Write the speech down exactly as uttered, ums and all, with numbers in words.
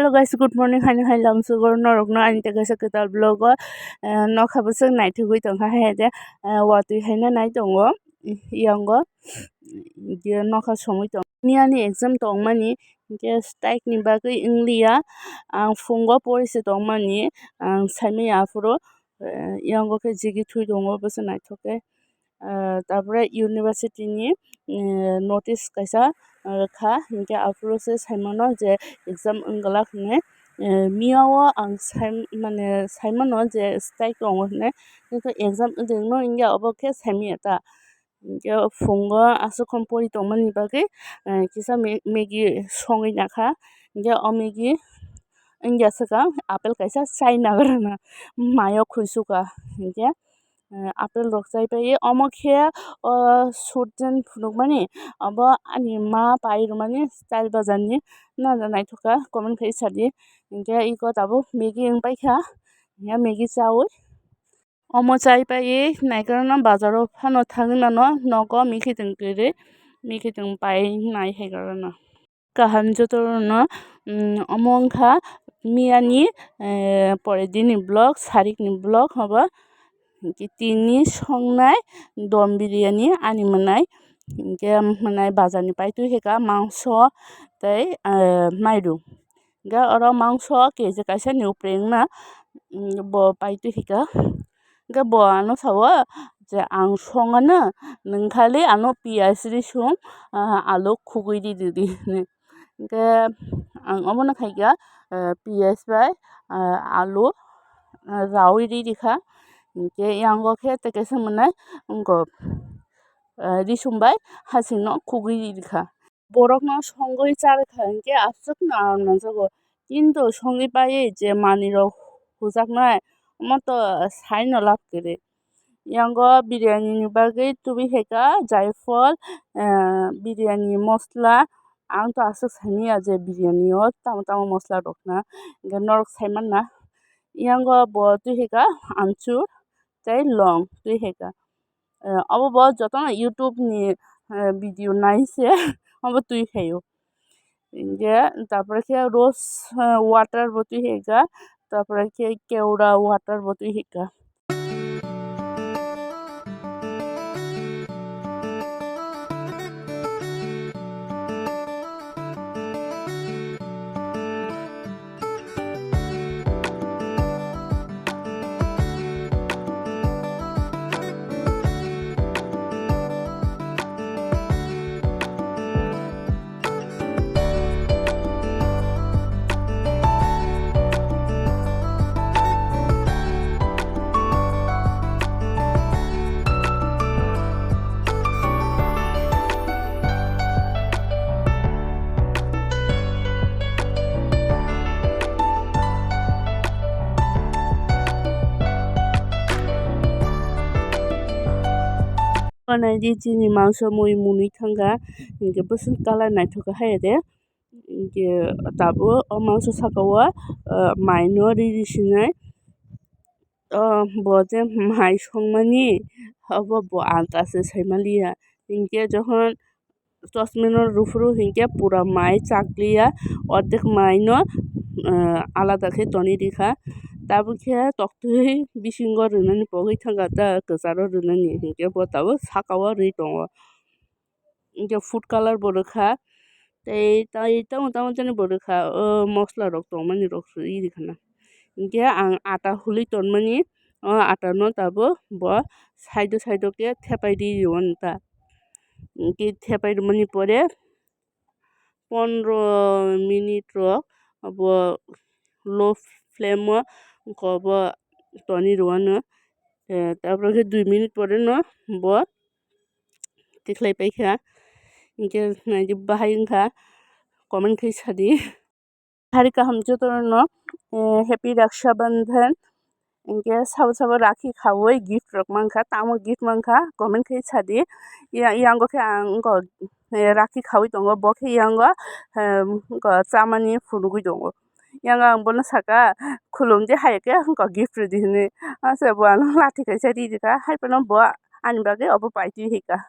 Hello guys, good morning. Haino hai lamsugor norokno ani tei kaisa kwtal vlog o, eh, nokha bwswk naithogwi tongkha hai de, eh, watwi haino nai tongo, yango, je nokha somwi tongo. Niyani exam tongmani, hinkhe strike ni bagwi wngliya, ang phungo pori se tongmani, ang saimanya aphuru, eh, yango khe jigi thui tongo, bwswk naithok khe. Ah, tabore university ni, eh, notice kaisa, ah, kha, hinkhe aphuru se saimano je exam wng glak hinwi, eh, miya o ang sai, mane, saimano je strike tongo hinwi, kintu exam wngtongno hinkhe obo khe saimanya ta. Hinkhe phungo aswk khom pori tongmani bagwi, eh, kisa me-, Maggie songwi nakha, hinkhe o Maggie wngya swkang apple kaisa chai nagrana mayo khwi sukha, hinkhe. Eh, apple rok chai pai omo khe o sut jen phunukmani obo ani ma pai rwmani style bazar ni naithok kha comment khai sadi hinkhe iko tabuk Maggie wng paikha hinkhe Maggie chaui omo chai pai naikolno bazar o phano thangwi mano nogo mikhi tong kwrwi mikhi tong pai nai hai gorokno. Kaham jotono, mm, omo wngkha miyani, eh, pore dini vlog, sarikni vlog, obo tini songnai dom biryani ani mwnai, hinkhe mwnai bazarni paitwi hika mangso tei, eh, mairum. Hinkhe oro mangso K G kaisa ni upre wngna, mm, bo paitwi hika. Hinkhe bo ano sao je ang songano, nwng khali ano piyaj risum, ah, alu khugui ridi di hinwi. Hinkhe ang omono khaikha, ah, piyaj bai, ah, alu, ah, raui ridi kha. Hinkhe yango khe tei kaisa mwnai wngkha, ah, risum bai hasingno khugui ridi kha. Borokno songwi charwkha hinkhe aswkno ang nangjago. Kintu songwi paiwi je manwirok hujaknai, omo to saino lab kwrwi. Yango biryani ni bagwi tubui hai kha jaifol, eh, biryani mosla. Ang to aswk saimanya je biryani o tamo tamo mosla rok na, hinkhe norok saimanna. Yango bo twi hai kha amchur tei long twi hai kha. Eh, obo bo jotono YouTube ni, eh, video nai se obo twi phaio. Hinkhe, tarpore khe rose, eh, water bo twi hai kha, tarpore khe keura water bo twi hai kha. Naidi chini mangso mui munui thangkha, hinkhe bwswk colour naithok kha hai de. Hinkhe tabuk o mangso saka o, ah, mai no riri sinai. O bo je mai songmani obo bo alta se saimaliya. Hinkhe jokhon chosmano rw phuru hinkhe pura mai chakliya, ordek mai no, ah, alada khe tonwi rikha. Tabuk khe toktwi bisingo rwnani pogwi thangkha ta kwcharo rwnani hinkhe bo tabuk saka o rwi tongo. Hinkhe food colour bo rwkha, tei, tei tamo tamo jani bo rwkha, o mosla rok tongmani rok rwi rikha na. Hinkhe ang ata hului tonmani, o ata no tabuk bo side o side o khe thepai rwi rw ta. Hinkhe thepai rwmani pore pondro minute rok bo low flame o wngkha bo tonwi rw ano. Eh, tarpore khe dui minute pore no bo tikhlai paikha. Hinkhe naidi bahai wngkha, comment khai sadi. Hari kaham jotono, eh, happy Raksha Bandhan. Hinkhe sabo sabo rakhi khaui gift rok mankha, tamo gift mankha, comment khai sadi. Ya, yango khe ang wngkha, eh, rakhi khaui tongo, bo khe yango, eh, wngkha chamani phunugui tongo. Yang ang bono saka, "Khulum di hai khe wngkha gift rwdi," hinwi. Ase bo ano lathi kaisa ri rikha, hai phano bo ani bagwi obo paitwi hika.